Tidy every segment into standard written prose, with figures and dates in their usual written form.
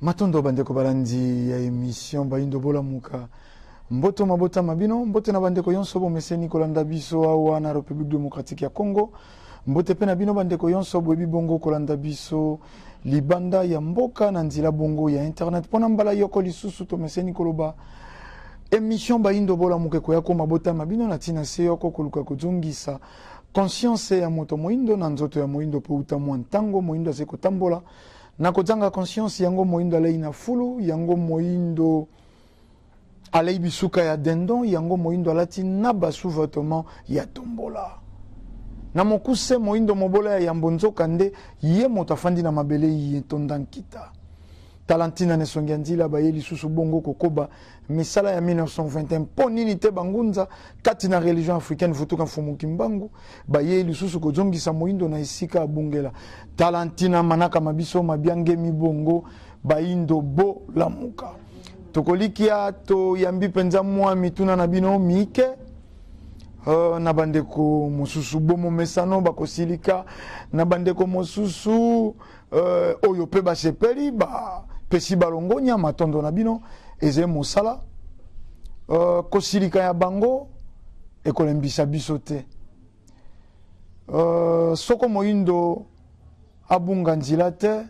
Matondo bandeko balandi ya emission Bayindo Bolamuka. Mboto mabota mabino, mbote na bandeko yonso bomeseni kolanda biso awa na Republique Democratique ya Congo. Mbote pe na bino bandeko yonso boyebi bongo kolanda biso libanda ya mboka na nzela bongo ya internet. Pona mbala yoko lisusu tomeseni koloba emission Bayindo Bolamuka ekoya ko mabota mabino na tina se yoko koluka kozongisa conscience ya moto moyindo na nzoto ya moyindo po uta mwa ntango moyindo azali kotambola na kozanga conscience. Yango moyindo alei na fulu, yango moyindo alei bisuka ya dindon, yango moyindo alati na ba sous-vêtements ya tombola. Na mokuse moyindo mobola ya yambo, nzoka nde ye moto afandi na mabele ye tonda nkita. Tala ntina na esongi ya nzila baye lisusu bongo kokoba misala ya 1921. Mpo nini te bangunza kati na religion africaine vutuka Mfumu Kimbangu baye lisusu kozongisa moyindo na esika abungela. Tala ntina manaka mabiso mabiangemi bongo bayindo bolamuka. Tokolikia toyambi mpenza mwa mituna na bino mike. Na bandeko mosusu bomomesano bakosilika, na bandeko mosusu oyo mpe basepeli bapesi balongonya matondo na bino eze mosala. Kosilika ya bango ekolembisa biso te. Soko moyindo abunga nzela te,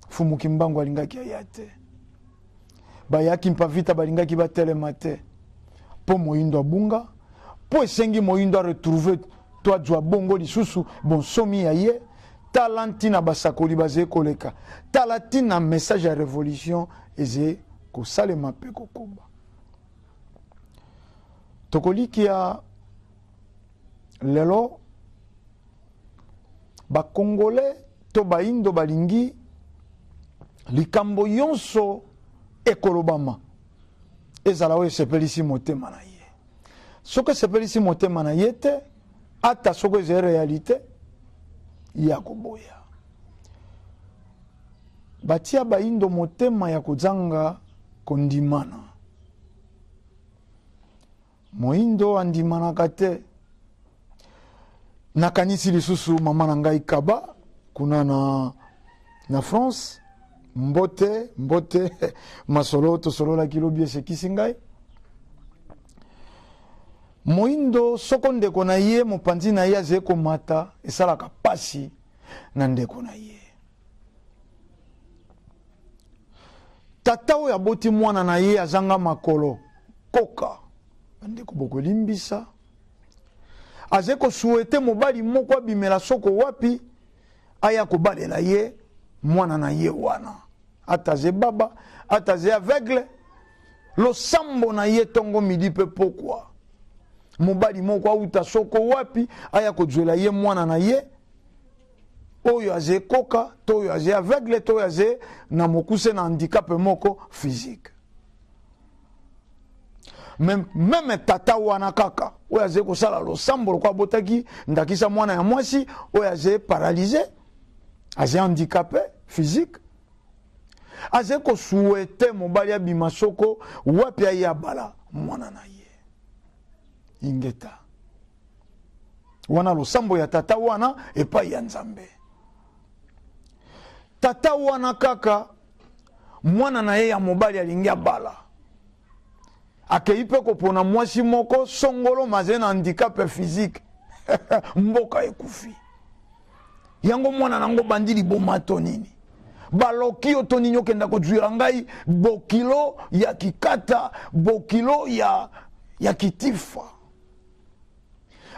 Mfumu Kimbangu alingaki aya te, bayaki mpavita balingaki batelema te mpo moyindo abunga, mpo esengi moyindo aretrouve to azwa bongo lisusu bonsomi ya ye. Tala ntina basakoli bazali koleka, tala ntina message ya revolution eze kosalema mpe kokoba. Tokolikia lelo bakongole to bayindo balingi likambo yonso ekolobama ezala oyo esepelisi motema na ye. Soki esepelisi motema na ye te, ata soki ezali réalité ya koboya. Batia bayindo motema ya kozanga kondimana. Moyindo andimanaka te. Nakanisi lisusu mama na ngai Kaba kuna na France. Mbote mbote masolo tosololaki lobi esekisi ngai. Moyindo soko ndeko na ye mopanzi na ye azali komata, esalaka pasi na ndeko na ye. Tata oyo aboti mwana na ye azanga makolo koka, bandeko bokolimbisa, azali kosuete mobali moko abimela soko wapi aya kobalela ye mwana na ye wana, ata aze baba ata aze aveugle, losambo na ye tongo midi pe pokwa, mobali moko auta soko wapi aya kozwela ye mwana na ye oyo aze koka to oyo aze aveugle to oyo aze na mokuse na handicap moko physique. Meme tata wana kaka oyo aze kosala losambo lokola abotaki ndakisa mwana ya mwasi oyo aze paralysé, aze handicapé physique, aze kosuete mobali abima soko wapi aye abala mwana na ye. Ingeta wana losambo ya tata wana epai ya Nzambe. Tata wana kaka mwana na ye ya mobali alingi abala, akei mpe kopona mwasi moko songolo maze na handicap physique. Mboka ekufi yango mwana nango bandi liboma to nini, baloki yo to nini, okenda kozwira ngai bokilo ya kikata, bokilo ya kitifa.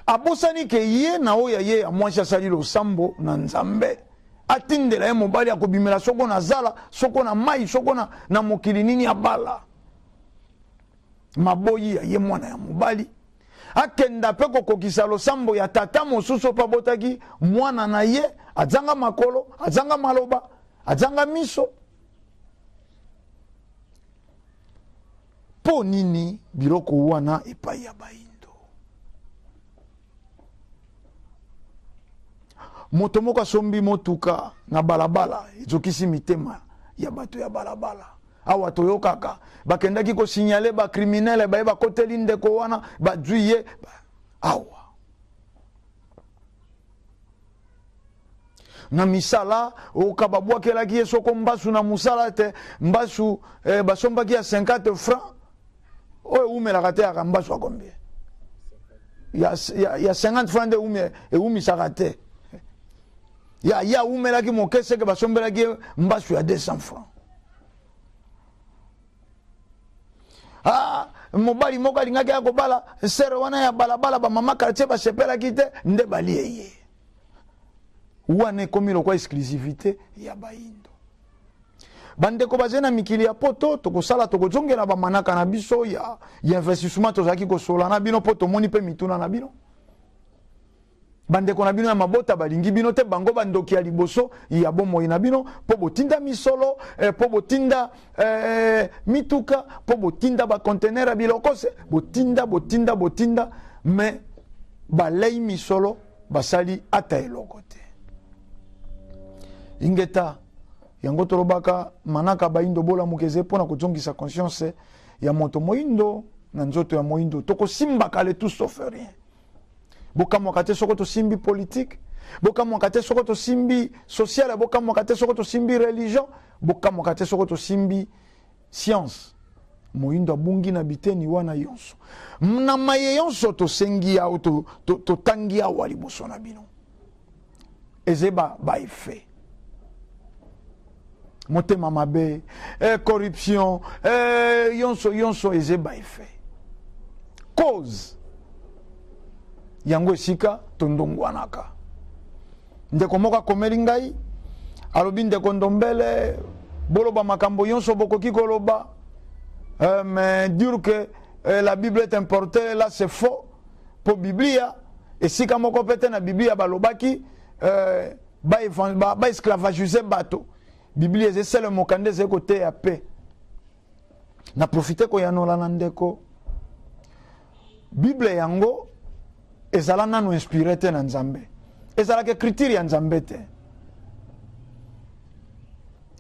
Abosani ke ye na oyo ye ya mwasi asali losambo na Nzambe atindela ye mobali akobimela soko na zala, soko na mai, soko na mokili nini abala. Maboyi ya ye mwana ya mobali akenda pe kokokisa losambo ya tata mosusu mpe abotaki mwana na ye azanga makolo, azanga maloba, azanga miso. Po nini biloko wana epai ya bayindo? Moto moko asombi motuka na balabala, ezokisi mitema ya bato ya balabala. Awa toyokaka bakendaki kosignale ba criminel baye bakoteli ndeko wana bazwi ye awa. Na misala oyoka babwakelaki ye soko mbasu na mosala te, mbasu basombaki ya 50 francs oyo ewumelaka te, yaka mbasu ya combien? Ya 50 francs nde ewumisaka te. Ya ye awumelaki moke, seke basombelaki ye mbasu ya 200 francs. Ah, mobali moko alingaki ya kobala sere wana ya balabala, bamama quartier basepelaki te, nde balie ye. Wana ekomi lokwa exclusivité ya bayindo. Bandeko bazali na mikili ya poto, tokosala, tokozongela bamanaka na biso ya investissement. Tozalaki kosola na bino mpo tomoni mpe mituna na bino. Bandeko na bino ya mabota balingi bino te, bango bandoki ya liboso ya bomoi na bino, mpo botinda misolo, mpo botinda mituka, mpo botinda baconteneur ya biloko, se botinda, botinda, botinda, mais balei misolo, basali ata eloko te. Ingeta. Yango tolobaka manaka bayindo bolamuka eze mpona kozongisa conscience ya moto moyindo na nzoto ya moyindo. Tokosimbaka le tout sauf rien. Bokamwaka te soko tosimbi politique, bokamwaka te soko tosimbi sociale, bokamwaka te soko tosimbi religion, bokamwaka te soko tosimbi science. Moyindo abungi na biteni wana yonso. Na maye yonso tosengi awa, totangi awa liboso na bino, eze ba effet motema mabe, corruption, yonso yonso eze ba effet cause yango esika tondongwanaka. Ndeko moko akomeli ngai, alobi: "Ndeko Ndombele, boloba makambo nyonso bokoki koloba, mais dire que la Bible est importée, là c'est faux, mpo Biblia, esika moko mpe te na Biblia balobaki baesclavagise ba bato. Biblia eza esele mokanda ezali koteya." Mpe na profite koyanola na ndeko: Bible yango ezala nano inspiré te na Nzambe, ezalaka écriture ya Nzambe te.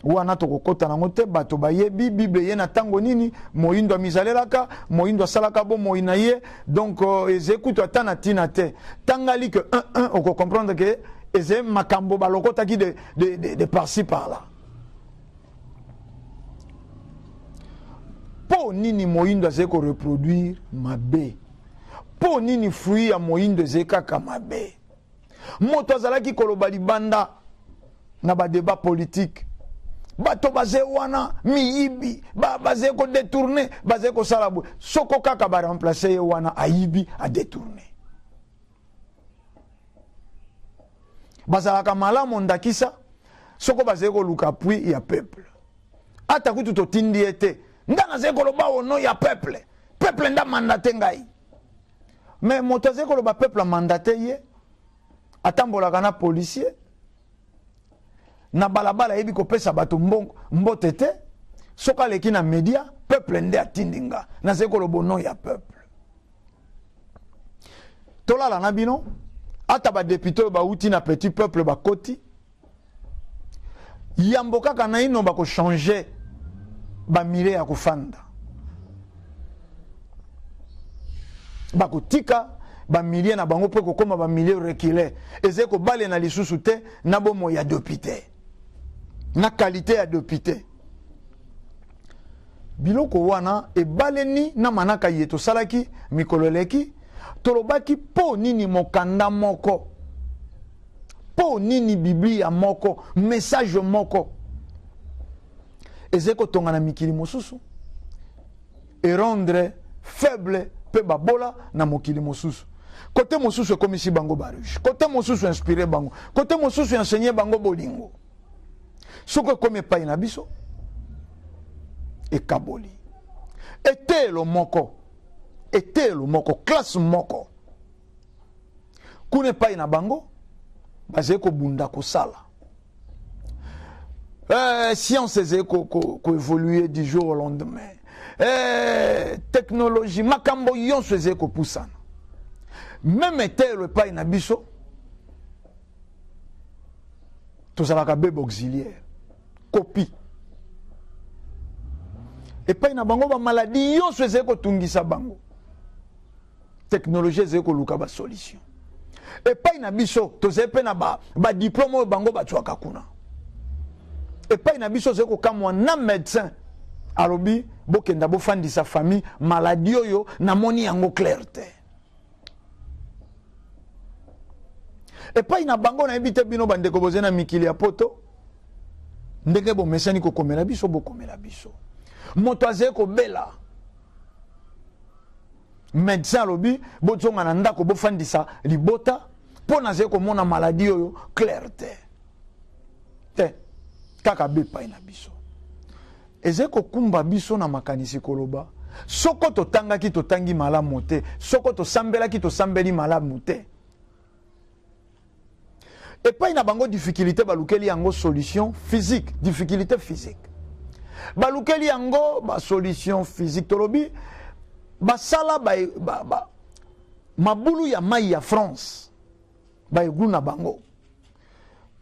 Wana tokokɔta nango te. Bato bayebi Bible ye na ntango nini moyindo amizalelaka, moyindo asalaka bomoi na ye. Donc eze kutu ata na ntina te. Tangali ke 1 1, okocomprendre ke eze makambo balokotaki de par-ci par-là. Mpo nini moyindo azali koreproduire mabe? Mpo nini fruit ya moyindo ezali kaka mabe? Moto azalaki koloba libanda na badébat politique, bato baze wana miyibi, bazali kodétourner, bazali kosala boye. Soko kaka baremplace ye wana, ayibi, adétourne. Bazalaka malamu ndakisa soko bazali koluka appui ya peuple. Ata kutu totindi ye te, nga nazali koloba au nom ya peuple, peuple nda mandate ngai. Mais moto azali koloba peuple amandate ye, atambolaka na policier na balabala, ayebi kopesa bato mbote te. Soki aleki na média, peuple nde atindi nga, nazali koloba nom ya peuple. Tolala na bino, ata badéputé oyo bauti na petit peuple bakoti yambo kaka na ino bakochange bamile ya kofanda, bakotika bamilie na bango mpo ekokóma bamilie recule, ezali kobalela lisusu te na bomoi ya député, na qualité ya député. Biloko wana ebaleni na manaka ye tosalaki mikolo eleki. Tolobaki mpo nini mokanda moko, mpo nini Biblia moko, message moko ezali kotonga na mikili mosusu, erendre faible mpe babola na mokili mosusu. Kote mosusu ekomisi bango bariche, kote mosusu inspire bango, kote mosusu enseigner bango bolingo. Soki ekomi epai na biso, ekaboli. Eteyelo moko, eteyelo moko, classe moko, kuna epai na bango bazali kobunda kosala, science ezali koévolue ko du jour au lendemain, technologie, makambo nyonso ezali kopusana. Même eteyelo epai na biso, tozalaka bebe auxiliaire, copie. Epai na bango, bamaladi nyonso ezali kotungisa bango, technologie ezali koluka basolution. Epai na biso tozali mpe na badiplome ba oyo bango bazwaka kuna. Epai na biso ozali kokamwa na médecin alobi bokenda bofandisa famille, maladie oyo namoni yango clair te. Epai na bango nayebi te bino bandeko bozali na mikili ya poto ndenge bomesani kokomela biso, bokomela biso. Moto azali kobela, médecin alobi bozonga na ndako bofandisa libota mpo nazali komona maladie oyo clair te. Te kaka be epai na biso ezali kokumba biso na makanisi koloba soko totangaki totangi malamu te, soko tosambelaki tosambeli malamu te. Epai na bango difficulté balukeli yango solution physique, difficulté physique balukeli yango ba solution physique. Tolobi basala ba, ba, ba, mabulu ya mai ya France baegu na bango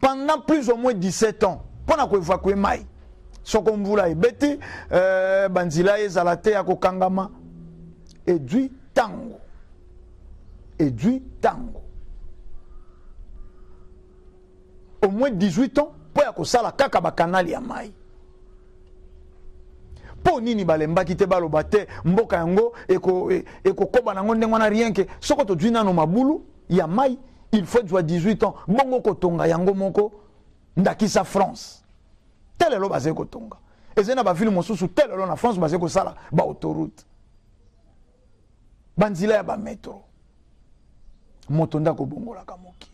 pendant plus ou moins 17 ans mpo na koevacue mai soko mvula ebeti, banzela ezala te ya kokangama. Edwi ntango, edwi ntango au moins 18 ans mpo ya kosala kaka bakanali ya mai. Mpo nini balembaki te baloba te mboka yango ekokoba nango ndenge wana? Rien que soko tozwi nano mabulu ya mai, il faut zwa 18 ans bongo kotonga yango moko. Ndakisa France, te lelo bazali kotonga, ezali na bavile mosusu te lelo na France bazali kosala baautoroute, banzela ya bametro. Moto nde akobongolaka mokili.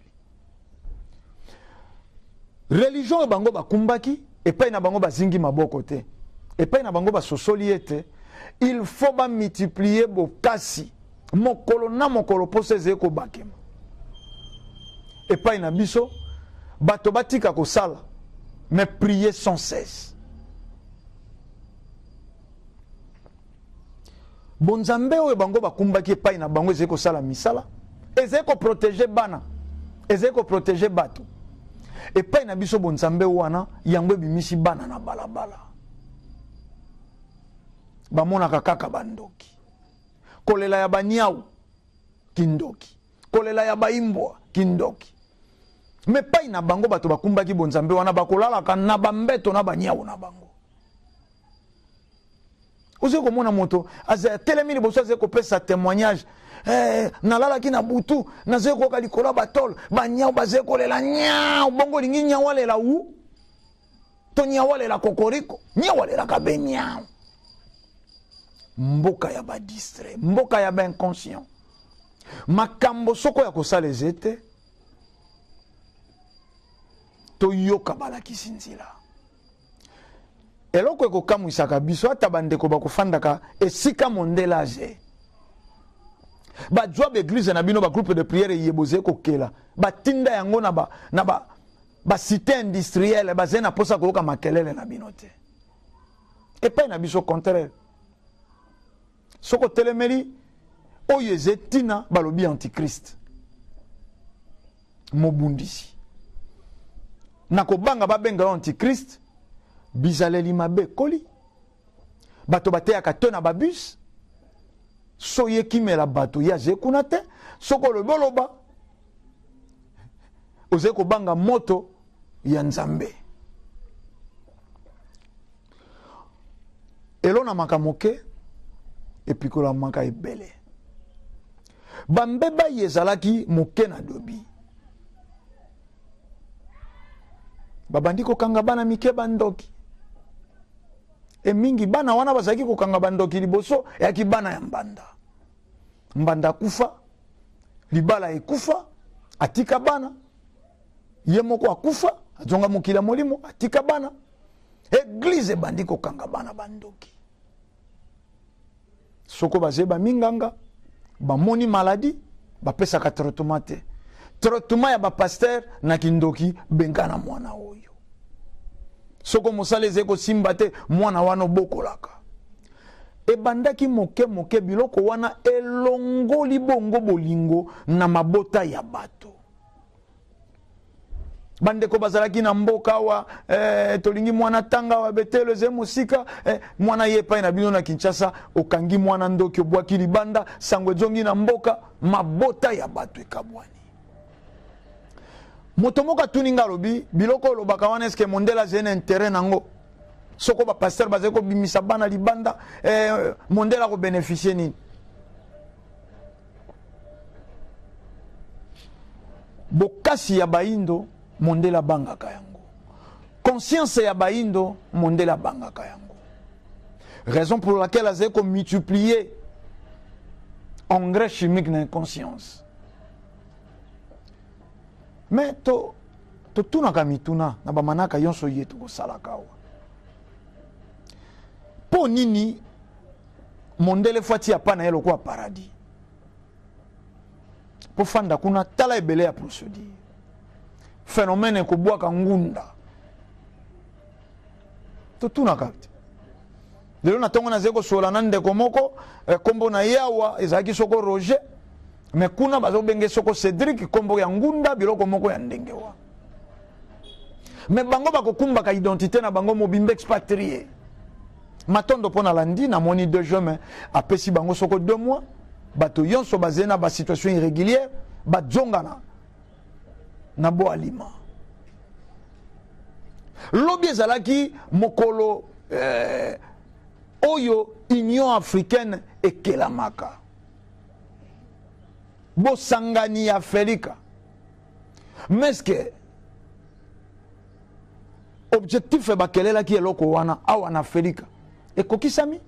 Religion oyo bango bakumbaki epai na bango, bazingi maboko te. Epai na bango basosoli ete il faut bamultiplier bokasi mokolo na mokolo, mposa ezali kobakema. Epai na biso bato batika kosala, mais prier sans cesse. Bonzambe oyo bango bakumbaki epai na bango ezali kosala misala, ezali koprotéger bana, ezali koprotéger bato. Epai na biso bonzambe wana yango ebimisi bana na balabala, bamonaka kaka bandoki, kolela ya baniau kindoki, kolela ya baimbwa kindoki. Mais epai na bango bato bakumbaki bonzambe wana bakolalaka na bambeto na baniau na bango. Ozali komona moto atelemi liboso, azali kopesa témoignage: nalalaki na butu, nazali koyoka likolo ya batole banyau bazali kolela nyau. Bongo olingi nyau alela wu to nyau alela kokoriko? Nyau alelaka be nyau. Mboka ya badistrait, mboka ya bainconscient. Makambo soko ya kosala eze te, toyoka balakisi nzela. Eloko ekokamwisaka biso, ata bandeko bakofandaka esika mondele aze, bazwa baeglise na bino, bagroupe de prière eye bozali kokela, batinda yango na ba, na ba, bacité industrielle, bazali na mposa koyoka makelele na bino te. Epai na biso contraire, soki otelemeli oyo eza ntina, balobi antichrist, mobundisi. Na kobanga babenga yo antichrist, bizaleli mabe ekoli. Bato bateyaka te na babus, so ye kimela bato, ye azali kuna te. Soki olobi oloba, ozali kobanga moto ya Nzambe. Elonamaka moke, epikolamaka ebele. Bambeba ye ezalaki moke na dobi, babandi kokanga bana mike bandoki. E mingi bana wana bazalaki kokanga bandoki liboso eyaki bana ya mbanda. Mbanda akufa, libala ekufa, atika bana, ye moko akufa, azonga mokili ya molimo, atika bana. Eglise ebandi kokanga bana bandoki. Soko bazali baminganga, bamoni maladie, bapesaka traitement te. Traitement ya bapasteur na kindoki: bengana mwana oyo. Soko mosala ezali kosimba te, mwana wana obokolaka. Ebandaki moke moke, biloko wana elongoli bongo bolingo na mabota ya bato. Bandeko bazalaki na mboka awa, tolingi mwana tanga awa, betelo ezali mosika, mwana ye epai na bino na Kinshasa, okangi mwana ndoki, obwaki libanda, sango ezongi na mboka, mabota ya bato ekabwani. Moto moko atuni nga, alobi biloko olobaka wana, eske mondele azali na intérêt nango? Soko bapasteur bazali kobimisa bana libanda, mondele akobénéficie nini? Bokasi ya bayindo, mondele abangaka yango. Conscience ya bayindo, mondele abangaka yango. Raison pour laquelle azali komultiplier engrais chimique na inconscience. Mais to totunaka mituna na bamanaka nyonso ye tokosalaka awa: mpo nini mondele faut atia pa na ye lokola paradis? Mpo fanda kuna, tala ebele ya procédure, phénomène ekobwaka ngunda. Totunaka te. Lelo na ntongo nazali kosola na ndeko moko, nkombo na ye awa ezalaki soko Roger, mais kuna bazobenge soko Cédrik, nkombo ya ngunda, biloko moko ya ndenge wana. Mais bango bakokumbaka identité na bango mobimba expatrié. Matondo mpo nalandi, namoni 2 juin, mais apesi bango soko 2 mois, bato nyonso bazali na basituation irrégulière bazongana na bo alima. Lobi ezalaki mokolo oyo Union africaine ekelamaka, bosangani ya Afrika. Mais ce objectif bakelelaki eloko wana awa na Afrika ekokisami?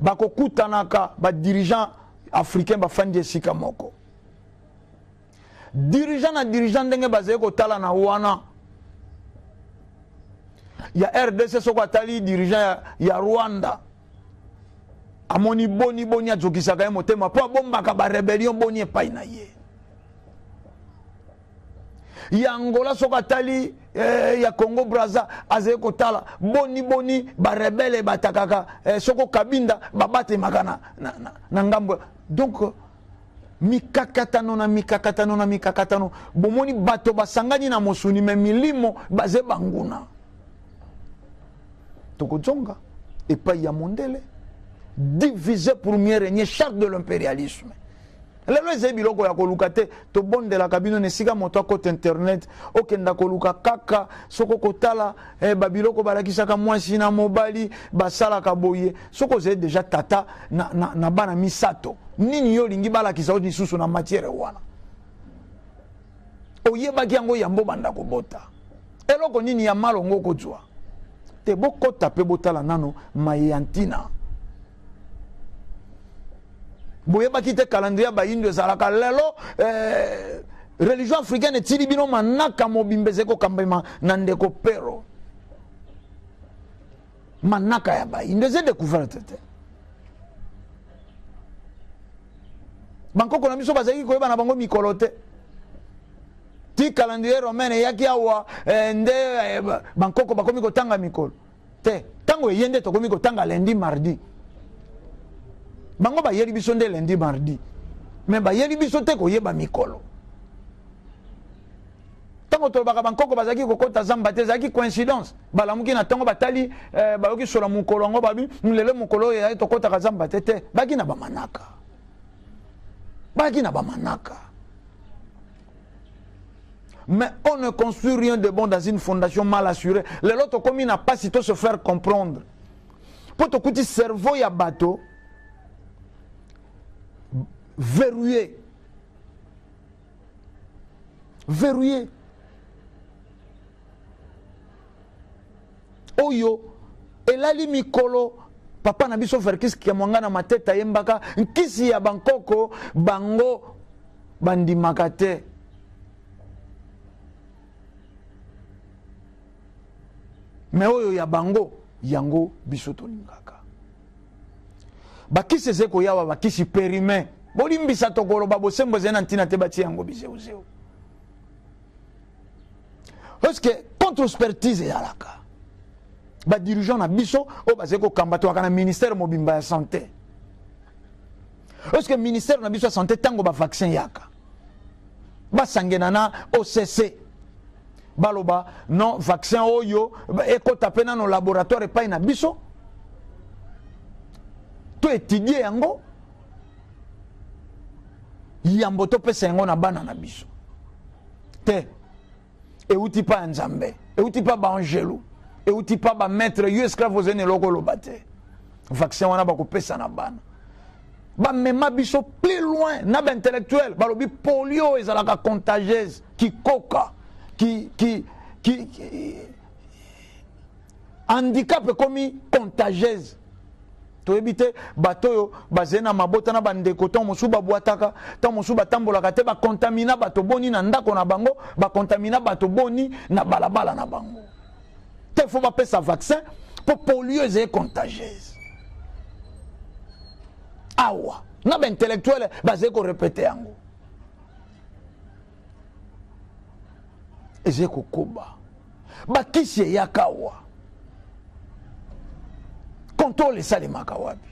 Bakokutanaka badirigeant africain, bafandi esika moko, dirigeant na dirigeant, ndenge bazali kotala na wana ya RDC. Soko atali dirigeant ya Rwanda, amoni boni boni azokisaka ye motema mpo abombaka barébellion boni epai na ye. Ya Angola, soki atali ya Congo Braza, azali kotala boni boni barebelles batakaka soko Kabinda babatemaka na ngambo. Donc mikakatano na mikakatano na mikakatano. Bomoni bato basangani na mosuni, mais milimo baze banguna. Tokozonga epai ya mondele: diviser pour mieux régner, charte de l'impérialisme. Lelo ezali biloko ya koluka te. Tobondelaka bino na esika moto akota internet, okenda koluka kaka soki okotala babiloko balakisaka mwasi na mobali basalaka boye. Soki ozali déjà tata na bana misato, nini yo olingi balakisa yo lisusu na matière wana? Oyebaki yango yambo banda kobota. Eloko nini ya malongo okozwa te? Bokota mpe botala nano maye ya ntina. Boyebaki te calendrier ya bayindo ezalaka lelo. Religion africaine etili bino manaka mobimba, ezali kokambema na ndeko Pero. Manaka ya bayindo eza découverte te. Bankoko na biso bazalaki koyeba na bango mikolo te ti calendrier romaine eyaki awa. Nde bankoko bakomi kotanga mikolo te. Ntango eye nde tokomi kotanga lundi, mardi. Bango bayeli biso nde lundi, mardi, mais bayeli biso te koyeba mikolo. Ntango tolobaka bankoko bazalaki kokɔta zamba te, ezalaki coïncidence. Balamuki na ntongo, batali, bayoki sola mokolo yango, babi lelo mokolo oyo ezalaki tokɔtaka zamba te. Te, baki na bamanaka, baki na bamanaka. Mais on ne construit rien de bon dans une fondation mal assurée. Lelo tokomi na pasi to se faire comprendre mpo tokuti cerveau ya bato verrouillé, verrouillé. Oyo elali mikolo, papa na biso Verckys Kiamwanga na Matete ayembaka nkisi ya bankoko, bango bandimaka te. Mais oyo ya bango, yango biso tolingaka. Bakisi ezali koyawa, bakisi périmé. Bolimbisa, tokoloba bosembo ezali na ntina te. Batie yango bizeuzeu parce que contre expertise ezalaka. Badirigeant na biso oyo bazali kokamba, toyaka na ministère mobimba ya santé. Est-ce que ministère na biso ya santé, ntango bavaccin yaka, basangena na OCC, baloba non, vaccin oyo ekɔta mpe nano laboratoire epai na biso, to étudie yango yambo topesa yango na bana na biso te? Euti pa ya Nzambe, euti pa baangelu, euti pa bamaître. Yo esclave ozali na eloko oloba te. Vaccin wana bakopesa na bana. Bamema biso plus loin na baintellectuel, balobi polio ezalaka contagieuse, kikoka ki, ki, ki, ki, handicap ekomi contagieuse. Toyebi te bato oyo bazali na mabota na bandeko, ntango mosusu babwataka, ntango mosusu batambolaka te, bakontamina bato boni na ndako na bango, bakontamina bato boni na balabala na bango te. Fo bapesa vaccin mpo polio ezali contagieuse. Awa na baintellectuel bazali korepete yango, ezali kokoba. Bakisi eyaka awa, contrôle esalemaka wapi?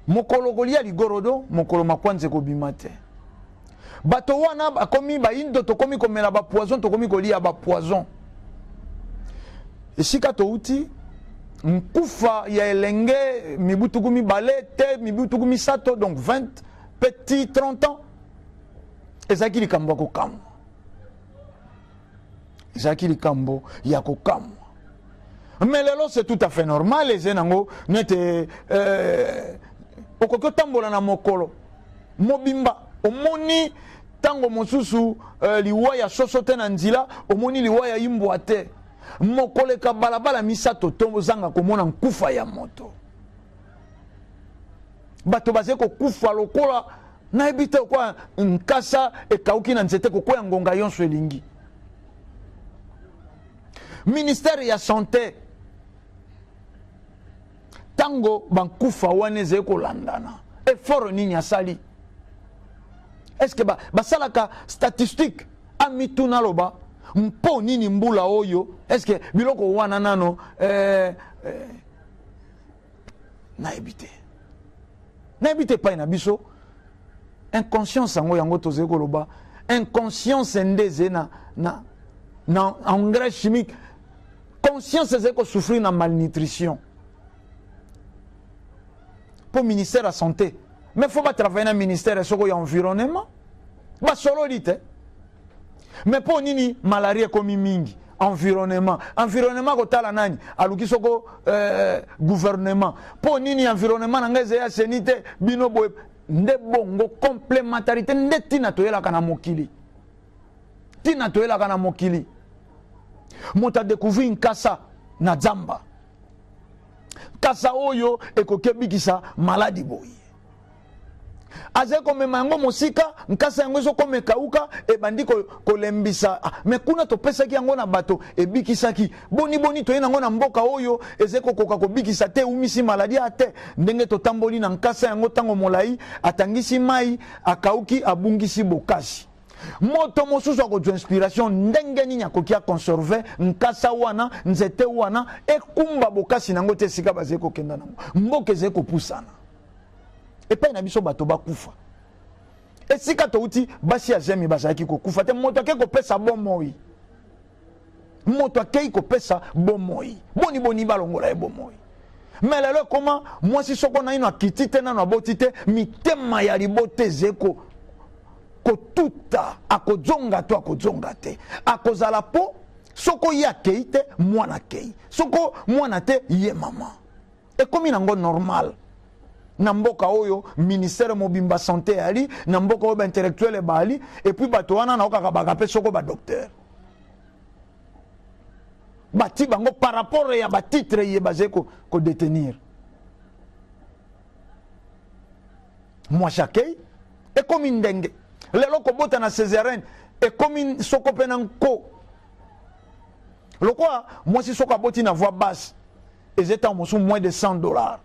Mokolo kolia ligorodo, mokolo makwanza ekobima te. Bato wana bakomi baindo, tokomi komela bapoison, tokomi kolia bapoison. Esika touti, nkufa ya elenge mibu 20 te, mibu 30, donc 20 petit 30 ans, ezalaki likambo ya kokamwa, ezalaki likambo ya kokamwa. Mais lelo c'est tout à fait normal. Eza nango nete okoki otambola na mokolo mobimba, omoni ntango mosusu liwa ya soso te na nzela, omoni liwa ya imbwa te. Mokolo eka balabala misato, tozanga komona nkufa ya moto. Bato bazali kokufa lokola nayebi te, lokola nkasa ekauki na nzete, kokwea ngonga nyonso elingi. Ministère ya santé, ntango bankufa wana ezali kolandana, effort nini asali? Est-ce basalaka statistique? Amituna, aloba mpo nini mbula oyo? Est-ce biloko wana nano nayebi te, nayebi te. Epai na biso inconscience yango, yango tozali koloba inconscience nde ezali na engrais chimique. Conscience ezali kosouffrir na malnutrition. Mpo ministère ya santé, mais faut batravaille na ministère soko ya environnement, basololi te. Mais mpo nini malaria ekomi mingi? Environnement, environnement kotala nani aluki soko gouvernement. Mpo nini environnement na ngai ezali aseni te? Bino boye nde bongo complémentarité nde ntina toyelaka na mokili, ntina toyelaka na mokili. Moto adécouvrir nkasa na zamba, nkasa oyo ekoki ebikisa maladi boye, azali komema yango mosika, nkasa yango ezokoma ekauka, ebandi kolembisa. Ah, mais kuna topesaki yango na bato, ebikisaki. Boni boni toye nango na mboka oyo ezali kokoka kobikisa te, eumisi maladi a te? Ndenge totamboli na nkasa yango ntango molai, atangisi mai, akauki, abungisi bokasi. Moto mosusu akozwa inspiration ndenge nini akoki aconserve nkasa wana, nzete wana ekumba bokasi nango te esika bazali kokenda nango. Mboka ezali kopusana. Epai na biso bato bakufa. Esika touti, basi ya zemi bazalaki kokufa te. Moto akei kopesa bomoi, moto akei kopesa bomoi, boni boni balongola ye bomoi? Mais lelo ekoma mwasi soko naino akiti te, nano aboti te, mitema ya libota eze kotuta: akozonga to akozonga te, akozala mpo soko ye akei te, mwana akei, soko mwana te, ye mama. Ekomi nango normal na mboka oyo. Ministère mobimba santé eyali na mboka oyo, baintellectuel baali, et puis bato wana naokaka baka mpe soko badocteur bati bango par rapport ya batitre ye bazali kodétenir. Mwasi akei, ekomi ndenge lelo kobota na césarienne ekomi soko mpe na nko. Lokola mwasi soko aboti na voie basse, eza ntango mosusu moins de 100 $,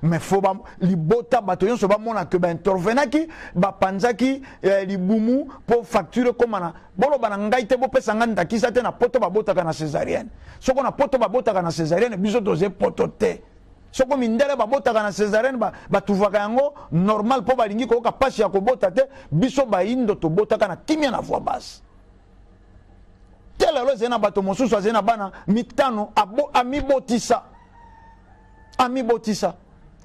mais faut ba libota, bato nyonso bamona ke baintervenaki, bapanzaki libumu mpo facture ekóma na. Boloba na ngai te, bopesa ngai ndakisa te. Na poto babotaka na césarienne. Soko na poto babotaka na césarienne, biso toze poto te. Soko mindele babotaka na césarienne, batuvaka yango normal mpo balingi koyoka mpasi ya kobota te. Biso bayindo tobotaka na kimia na voie basse te. Lelo ezali na bato mosusu azali na bana mitano, amibotisa, amibotisa.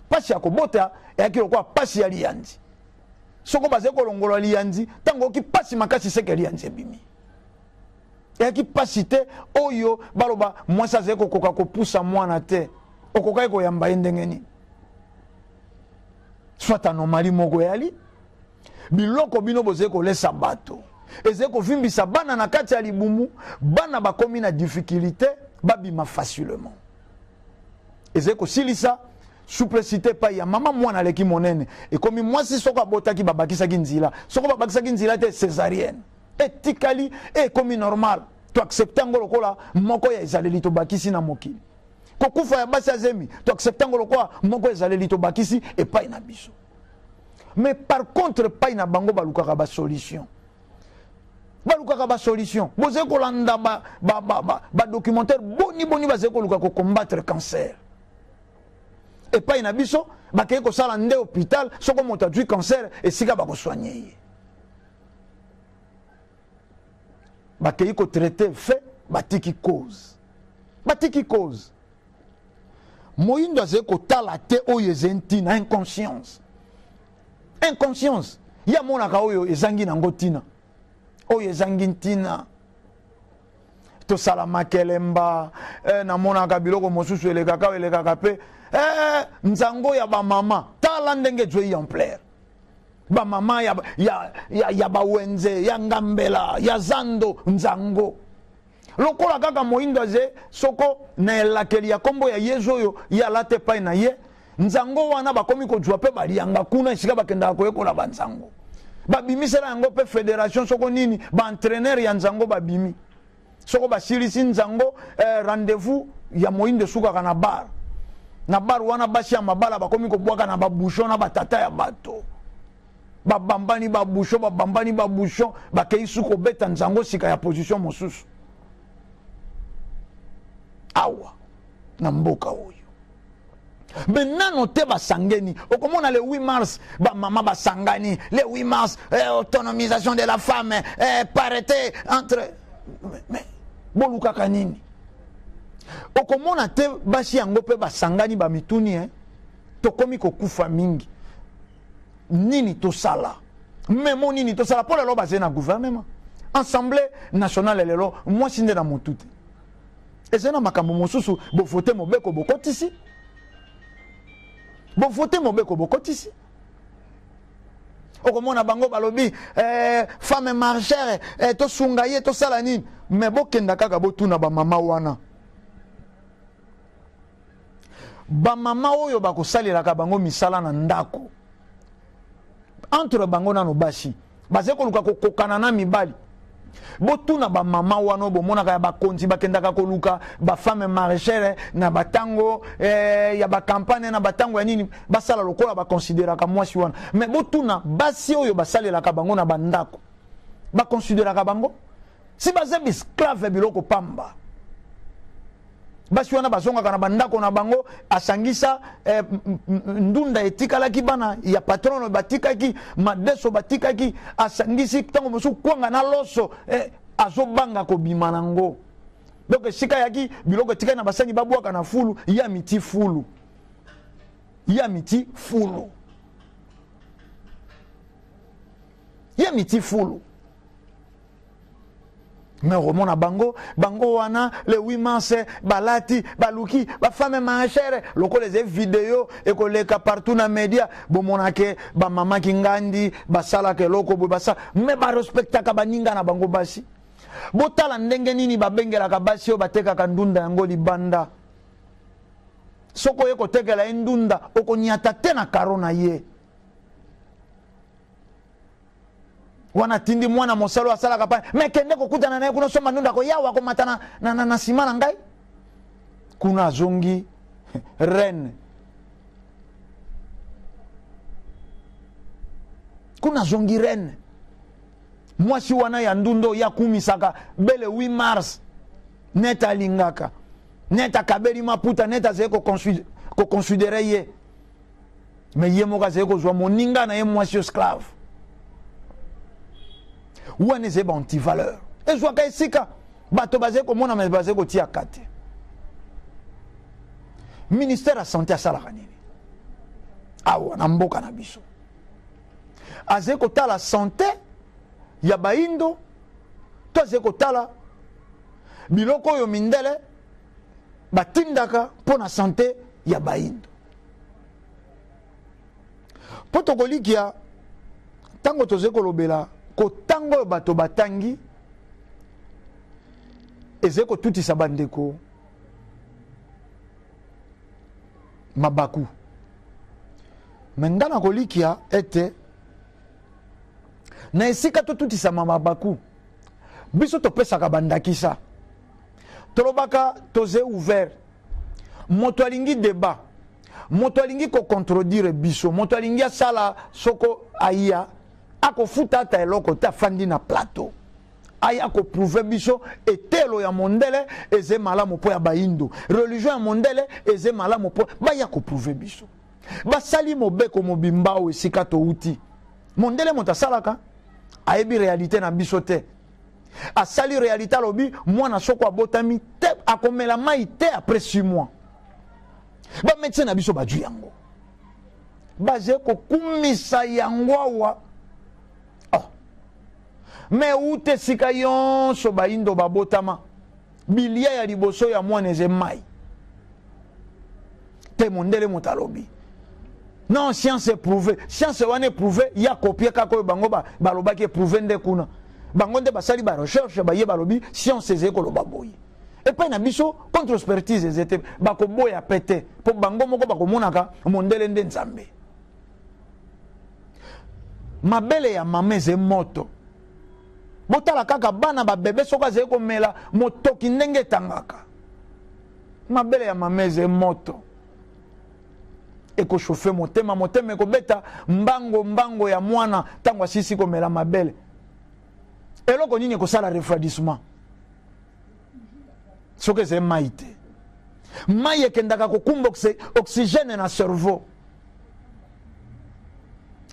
Mpasi ya kobota eyaki lokola mpasi ya liyandi. Soko bazali kolongola liyanzi, ntango oyoki mpasi makasi, seke liyanzi ebimi. Eyaki mpasi te oyo baloba mwasi azali kokoka kopusa mwana te, okokaki koyamba ye ndenge nini? Soit anomalie moko eyali biloko bino bozali kolesa bato ezali kovimbisa bana na kati ya libumu, bana bakomi na difficulté babima facilement. Ezali kosilisa souplicité epai ya mama, mwana aleki monene, ekomi mwasi soko abotaki babakisaki nzila, soko babakisaki nzila te, césarienne etikali ekomi normal. Toaccepte yango lokola moko ya ezaleli tobakisi na mokili. Kokufa ya basi ya zemi, toaccepte yango lokola moko ezaleli tobakisi epai na biso. Mais par contre epai na bango balukaka basolution, balukaka basolution. Bozali kolanda badocumentaire ba, ba, ba boni boni bazali koluka kocombattre cancer. Epai na biso bakei kosala nde hôpital, soko moto azwi cancer esika bakosoigne ye, bakei kotraite fait, batiki cause, batiki cause. Moyindo azali kotala te oyo ezali ntina. Inconscience, inconscience. Ye amonaka oyo ezangi nango ntina, oyo ezangi ntina. Tosala makelemba, namonaka biloko mosusu elekaka, elekaka mpe nzango ya bamama. Tala ndenge ezwei ampleur, bamama ya bawenze, ya ngambela, ya zando, nzango lokola kaka moyindo aze soko na elakeli ya nkombo ya Yezu oyo ye alata epai na ye. Nzango wana bakomi kozwa mpe balianga kuna esika bakendaka koyekola banzango, babimisela yango mpe fédération soko nini, baentraîneur ya nzango babimi. Soko basilisi nzango, rendez-vous ya moyindo esukaka na bar. Na bar wana, basi ya mabala bakomi kobwaka na babouchon na batata ya bato, babambani babouchon, babambani babouchon, bakei su kobeta nzango sika ya position mosusu. Awa na mboka oyo me nano te basangeni. Okomona le 8 mars bamama basangani, le 8 mars, autonomisation de la femme, parité entre. Mais bolukaka nini? Okomona te basi yango mpe basangani, bamituni, tokomi kokufa mingi, nini tosala? Memo nini tosala? Mpo lelo bazali na gouvernement, Assemblée nationale lelo mwasi nde na motu te. Ezali na makambo mosusu, bovote mobeko, bokotisi, bovote mobeko, bokotisi. Okomona bango balobi, femme maraîchère, tosunga ye, tosala nini? Me bokenda kaka botuna bamama wana, bamama oyo bakosalelaka bango misala na ndako. Entre bango nano basi bazali koluka kokokana na mibali. Botuna bamama wana bomonaka ya bakonzi bakendaka koluka bafemme maraîchère na batango ya bacampagne, na batango ya nini, basala lokola bakonsideraka mwasi wana. Me botuna basi oyo basalelaka bango na bandako, bakonsideraka bango si baza baesclave ya biloko pamba. Basi wana bazongaka na bandako na bango, asangisa ndunda etikalaki, bana ya patron batikaki madeso, batikaki, asangisi ntango mosusu kwanga na loso, azobanga kobima nango. Donc esika yaki biloko etikali na basani, babwaka na fulu ya miti, fulu ya miti, fulu ya miti, fulu. Mais okomona bango, bango wana le 8 mars balati, baluki bafemme maraîchère lokola eza video ekoleka partout na média. Bomonake bamamaki ngandi basalaka eloko boye, basala, me barespectaka baninga na bango basi. Botala ndenge nini babengelaka basi oyo batekaka ndunda yango libanda. Soki oye kotekela ye ndunda, okonyata te na karo na ye wana. Atindi mwana mosala oyo asalaka pa me, kende kokutana na ye kuna, somba ndunda, koyawa komata na nsima na ngai kuna. Azongi reine kuna, azongi reine. Mwasi wana ya ndunda oyo akumisaka bele 8 mars, net alingaka, net akabeli maputa, net azali koconsidere ye, me ye moko azali kozwa moninga na ye mwasi esclave wana. Ezali baantivaleur, ezwaka esika bato bazali komona, me bazali kotiaka te. Ministère ya santé asalaka nini awa na mboka na biso? Azali kotala santé ya bayindo to azali kotala biloko oyo mindele batindaka mpo na santé ya bayindo? Mpo tokolikia ntango tozali kolobela kotanga oyo bato batangi ezali kotutisa bandeko mabaku. Me nga nakolikia ete na esika totutisama mabaku, biso topesaka bandakisa, tolobaka toze ouvert. Moto alingi débat, moto alingi kocontredire biso, moto alingi asala soko aya, akofuta ata eloko te, afandi na plateau, aya koprouver biso etelo ya mondele eze malamu mpo ya bayindo, religion ya mondele eze malamu mpo baya koprouver biso. Basali mobeko mobimba oyo esika touti. Mondele moto asalaka, ayebi réalité na biso te. Asali réalité, alobi mwana soko abotami te, akomela mai te après 6 mois. Bamédecin na biso bazwi yango, baze kokumisa yango awa. Oh. Me uta esika nyonso bayindo babotama, bilia ya liboso ya mwana eze mai te. Mondele moto alobi non, science éprouvé. Science wana éprouvé ya kopie kaka oyo bango balobaki éprouvé nde kuna. Bango nde basali barecherche, baye balobi science ezali koloba boye. Epai na biso contre expertise eze te, bakoboya pe te, mpo bango moko bakomonaka mondele nde Nzambe. Mabele ya mama eze moto. Botala kaka bana babebe, soki azali komela motoki ndenge etangaka. Mabele ya mama eze moto, ekochauffer motema, motema ekobeta mbango mbango ya mwana ntango asisi komela mabele. Eloko nini ekosala refroidissement soki ezali mai te? Mai ekendaka kokumba oxygène na cerveau,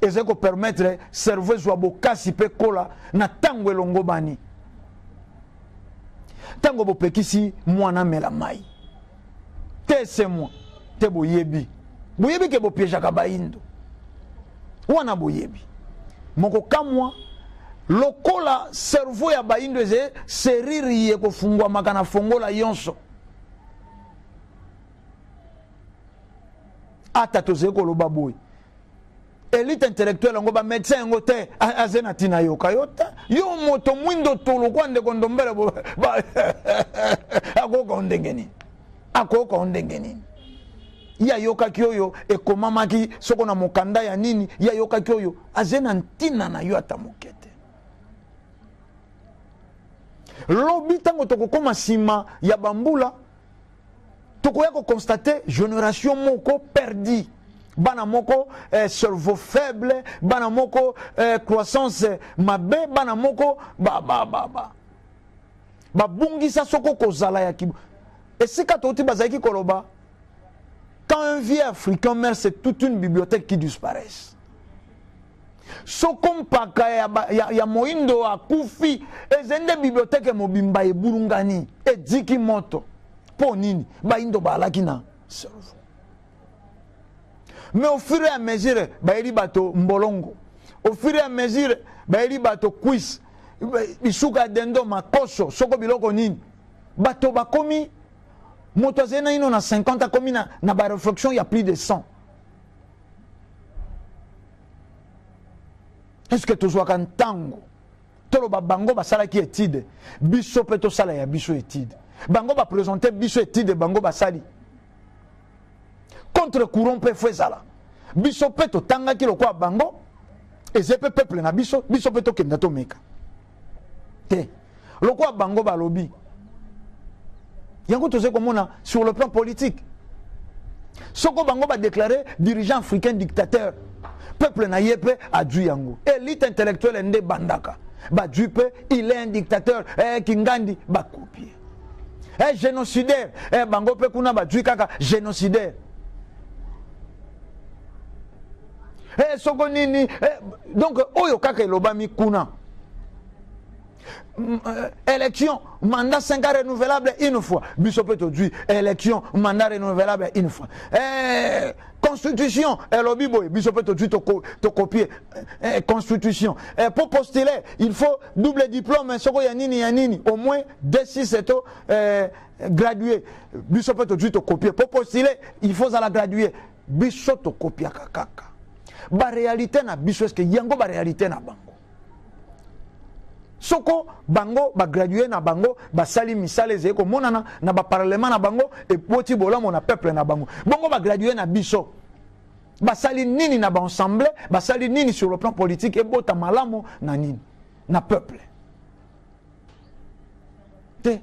ezali kopermettre cerveau ezwa bokasi mpe kola na ntango elongobani. Ntango bopekisi mwana amela mai te, esemwa te. Boyebi, boyebi ke bopiégeaka bayindo wana. Boyebi moko kamwa lokola cerveau ya bayindo eze serrure ye kofungwamaka na fongola nyonso. Ata tozali koloba boye, élite intellectuelle yango, bamédecin yango te, aze na ntina yoka yo te. Yo moto mwindo tolokwa ndeko Ndombele, akoyoka ndenge nini? Akoyoka ndenge nini? Ye ayokaki oyo ekomamaki soko na mokanda ya nini? Ye ayokaki oyo aze na ntina na yo ata moke te. Lobi ntango tokokóma nsima ya bambula, tokoya koconstater génération moko perdi, bana moko cerveau faible, bana moko croissance mabe, bana moko babungisa soko kozala ya kibo. Esika touti, bazalaki koloba: quand un vieux Africain meurt, c'est toute une bibliothèque qui disparaît. Soko mpaka ya moindo akufi, eze nde bibliothèque mobimba ebulungani, ediki moto. Mpo nini? Bayindo baalaki na cerveau, mais au fur et à mesure bayeli bato mbolongo, au fur et à mesure bayeli bato cuisse, bisuka ya dendo, makoso, soko biloko nini, bato bakomi, moto azali naino na 50, akomi na baréflexion ya plus de 100. Est ce que tozwaka ntango toloba bango basalaki étude, biso mpe tosala ya biso étude? Bango baprésente biso étude, bango basali contre courant mpe fo ezala. Biso mpe totangaki lokola bango, eza mpe peuple na biso, biso mpe tokenda tomeka te lokola bango balobi yango. Tozali komona sur le plan politique, soko bango badéclare dirigeant africain dictateur, peuple na ye mpe adui yango. Élite intellectuelle nde bandaka badui mpe il est un dictateur, kingandi bakopie, génocidaire, bango mpe kuna badui kaka génocidaire, soko nini. Donc oyo kaka elobami kuna, élection mandat 5 ans renouvelable une fois, biso mpe tozwi élection mandat renouvelable une fois. Constitution elobi boye, biso mpe tozwi tokopie constitution. Pour postuler, il faut double diplôme, soko ya nini ya nini, au moins D6 to gradué. Biso mpe tozwi tokopie. Pour postuler, il faut zala gradué. Biso tokopiaka kaka baréalité na biso. Eske yango baréalité na bango? Soko bango bagradué na bango, basali misala ezali komonana na baparlement na bango, eboti bolamu na peuple na bango. Bongo bagradué na biso basali nini na baensemble? Basali nini sur le plan politique ebota malamu na nini na peuple te?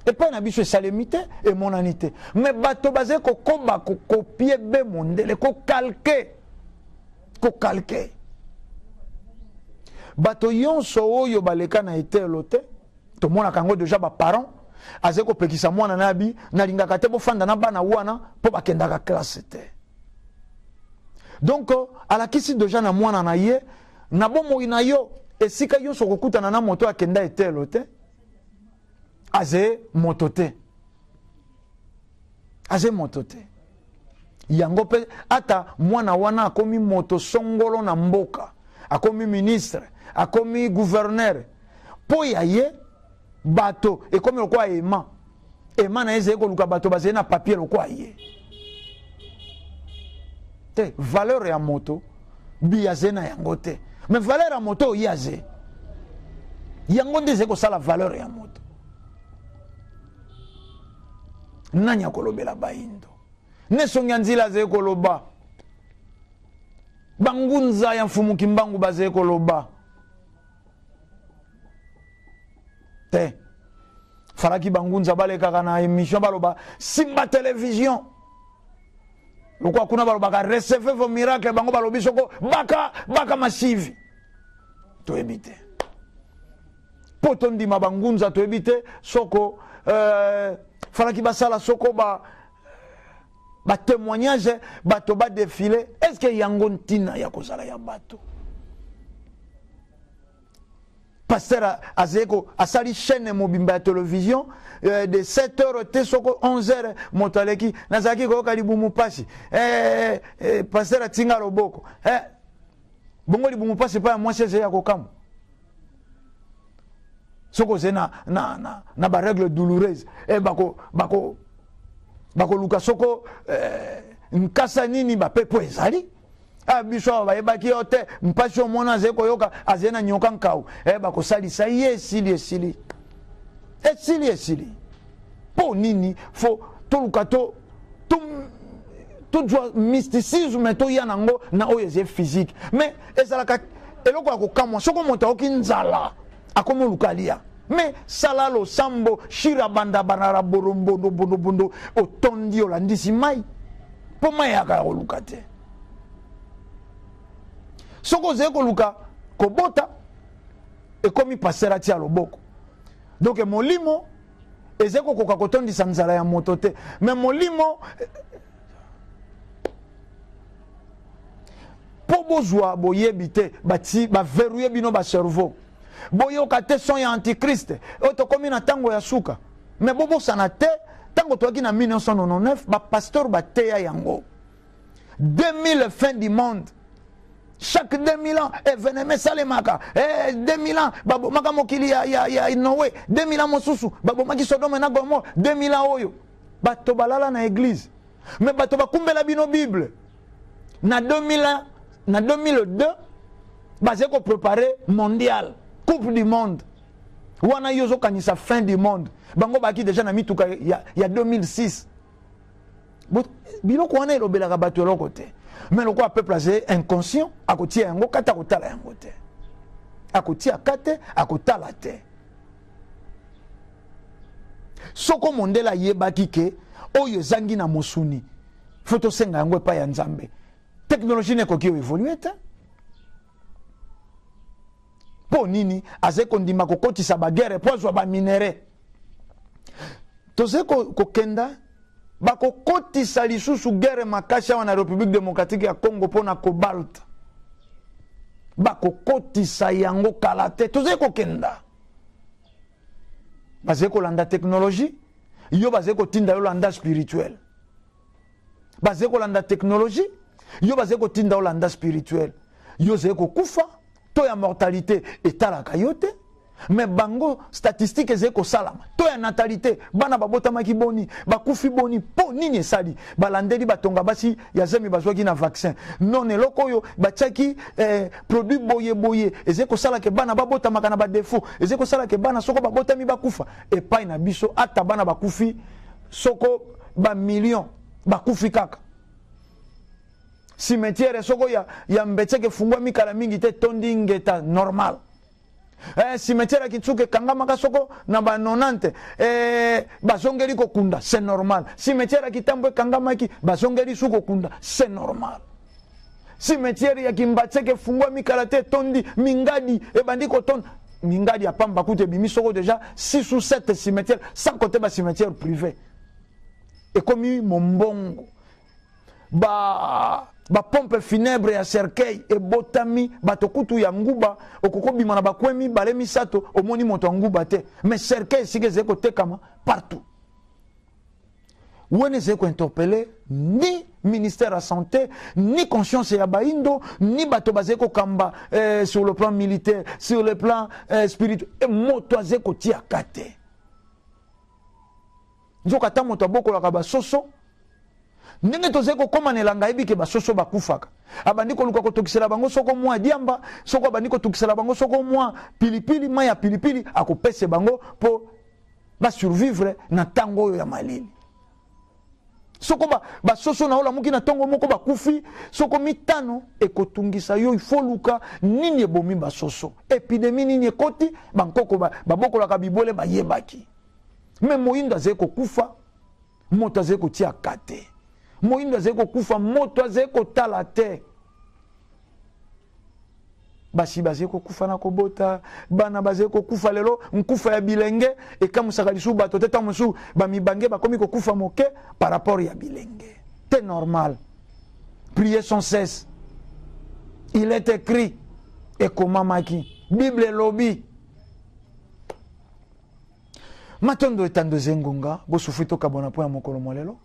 Epai na biso esalemi te, emonani te. Me bato bazali kokoba kocopier be mondele, kocalquer, kocalquer. Bato nyonso oyo baleka na etelo te, tomonaka yango déjà. Baparent azali kopekisa mwana na yabi: "Nalingaka te bofanda na bana wana mpo bakendaka classe te." Donc alakisi déjà na mwana na ye: na bomoi na yo, esika nyonso okokutana na moto akenda etelo te, aze moto te, aze moto te. Yango mpe ata mwana wana akomi moto songolo na mboka, akomi ministre, akomi gouverneur, mpo ya ye bato ekomi lokola ema ema na ye ezali koluka bato bazali na papier lokola ye te. Valeur ya moto bi aze na yango te, mais valeur ya moto oyo ye aze yango nde ezali kosala valeur ya moto. Nani akolobela bayindo? Ne songi ya nzila azali koloba, bangunza ya mfumu Kimbangu bazali koloba te. Falaki bangunza balekaka na émission, baloba Simba Télévision, lokola kuna balobaka "Recevez vos miracles", bango balobi soko baka baka masivi. Toyebi te mpo tondima bangunza, toyebi te soko falaki basala soko ba batémoignage, bato badéfiler. Est ce que yango ntina ya kozala ya bato? Pasteur azali ko asali chaîne mobimba ya télévision de 7 heures te soko 11 heures, moto aleki: "Nazalaki koyoka libumu mpasi, pasteur atinga loboko." Bongo libumu mpasi epai ya mwasi ezali ya kokamwa? Soki ozali na barègle douloureuse, bakoluka soko nkasa nini bapepo ezali. Ah, biso awa bayebaki yo te. Mpasi omona azali koyoka, azali na nyoka nkau, bakosalisa ye, esili, esili, esili, esili. Mpo nini fo toluka to tozwa mysticisme, toya nango na oyo ezali physique? Mais ezalaka eloko ya kokamwa, soko moto ayoki nzala, akomi oluka alia. Mais sala losambo, shira banda banara borombondobondobondo, otondi, olandisi mai, mpo mai eyaka ya koluka te. Soki ozali koluka kobota, ekomi pasteur atia loboko. Donc molimo ezali kokoka kotondisa nzala ya moto te. Mais molimo, mpo bozwa boyebi te, bati baverrouiller bino bacerveau, boyoka te son ya antichrist oyo tokomi na ntango ya suka. Mais bobosana te, ntango toyaki na 1999, bapasteur bateya yango: 2000, fin du monde, chaque 2000 ans événement esalemaka. 2000 ans babomaka mokili ya Noé, 2000 ans mosusu babomaki Sodome na Gomore, 2000 ans oyo bato balala na église. Mais bato bakumbela bino Bible na 2000 ans, na 2002 bazali kopréparer mondial, Coupe du monde wana. Yo ozokanisa fin du monde, bango baki déjà na mituka ya 2006. Biloko wana elobelaka bato eloko te. Mais lokola peuple azali inconscient, akotia yango kati, akotala yango te, akotia ka te, akotala te. Soko mondele ayebaki ke oyo ezangi na mosuni, fo tosenga yango epai ya Nzambe, technologie nekoki oévoluer te. Mpo nini azali kondima kokotisa baguerre mpo azwa baminerais? Tozali kokenda, bakokotisa lisusu guerre makasi awa na République démocratique ya Congo mpo na cobalt. Bakokotisa yango kala te. Tozali kokenda, bazali kolanda technologie, yo bazali kotinda yo landa spirituel. Bazali kolanda technologie, yo bazali kotinda olanda spirituel. Yo ozali kokufa, to ya mortalité etalaka yo te. Mais bango statistique ezali kosalama, to ya natalité, bana babotamaki boni, bakufi boni, mpo nini esali? Balandeli batonga basi ya zemi bazwaki na vaccin non, eloko oyo batiaki produit boye boye ezali kosala ke bana babotamaka na badefo, ezali kosala ke bana soko babotami bakufa. Epai na biso ata bana bakufi soko bamillion bakufi kaka. Cimetière soko ya Mbetseke efungwami kala mingi te, tondi ngeta normal. Cimetière ya Kintsuka ekangamaka soko na ba 90, bazongeli kokunda, c'est normal. Cimetière ya Kitambo ekangamaki, bazongeli su kokunda, c'est normal. Cimetière ya Kimbatseke efungwami kala te, etondi mingadi, ebandi kotonda mingadi ya pamba kutu ebimi soko déjà 6 ou 7 cimetière, sans compter ba cimetière privé. Ekomi mombongo, ba bapompe funèbre ya cercueil ebotami. Bato kutu ya nguba okokobima na bakwe mibale misato, omoni moto ya nguba te, mais cercueil esika ezali kotekama partout. Wana ezali kointerpeller ni ministère ya santé, ni conscience ya baindo, ni bato bazali kokamba sur le plan militaire, sur le plan spirituel. Moto azali kotiaka te. Nzoka ata moto abokolaka basoso, ndenge tozali kokóma na elanga, ayebi ke basoso bakufaka, abandi koluka kotokisela bango soko mwa diamba, soko abandi kotokisela bango soko mwa pilipili, mai ya pilipili akopesa bango mpo basurvivre na ntango oyo ya malili. Soko basoso na olamuki na ntongo moko bakufi soko mitano, ekotungisa yo. Ifo luka nini ebomi basoso, épidémie nini ekoti. Bankoko babokolaka bibwele bayebaki. Mais moyindo azali kokufa, moto azali kotiaka te. Moyindo azali kokufa, moto azali kotala te. Basi bazali kokufa na kobota, bana bazali kokufa. Lelo nkufa ya bilenge ekamusaka lisusu bato te. Ntango mosusu bamibange bakomi kokufa moke par rapport ya bilenge te, normal. Prier sans cesse, il est écrit, ekomamaki, Bible elobi. Matondo etando ezengonga bosufri tokabwana mpo ya mokolo molelo.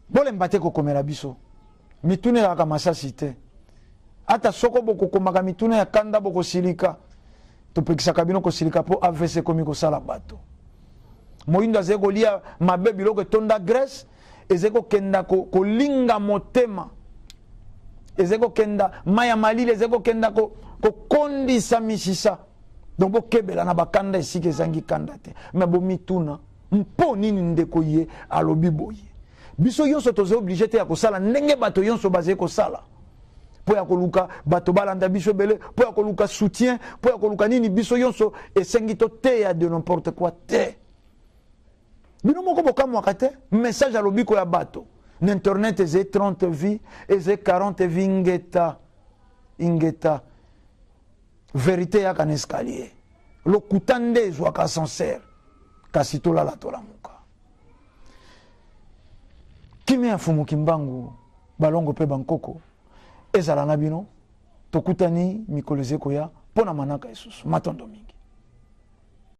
Bolemba te kokomela biso mituna, ezalaka masasi te. Ata soko bokokomaka mituna ya kanda, bokosilika, topekisaka bino kosilika mpo AVC ekomi kosala bato. Moyindo azali kolia mabe, biloko etonda graisse, ezali kokenda kolinga motema, ezali kokenda mai ya malili, ezali kokenda kokondisa misisa. Donc bokebela na bakanda esika ezangi kanda te. Mais bomituna mpo nini ndeko ye alobi boye. Biso nyonso toza obligé te ya kosala ndenge bato nyonso bazali kosala mpo ya koluka bato balanda biso ebele, mpo ya koluka soutien, mpo ya koluka nini. Biso nyonso esengi toteya de n'importe quoi te. Bino moko bokamwaka te, message ya lobiko ya bato na internet ezali 30 vues, ezali 40 vues. Ingeta, ingeta. Vérité eyaka na escalier, lokuta nde ezwaka ascenseur. Kasi tolala, tolamuka. Kimia ya Mfumu Kimbangu, balongo mpe bankoko ezala na bino. Tokutani mikolo eze koya mpo na manaka esusu. Matondo mingi.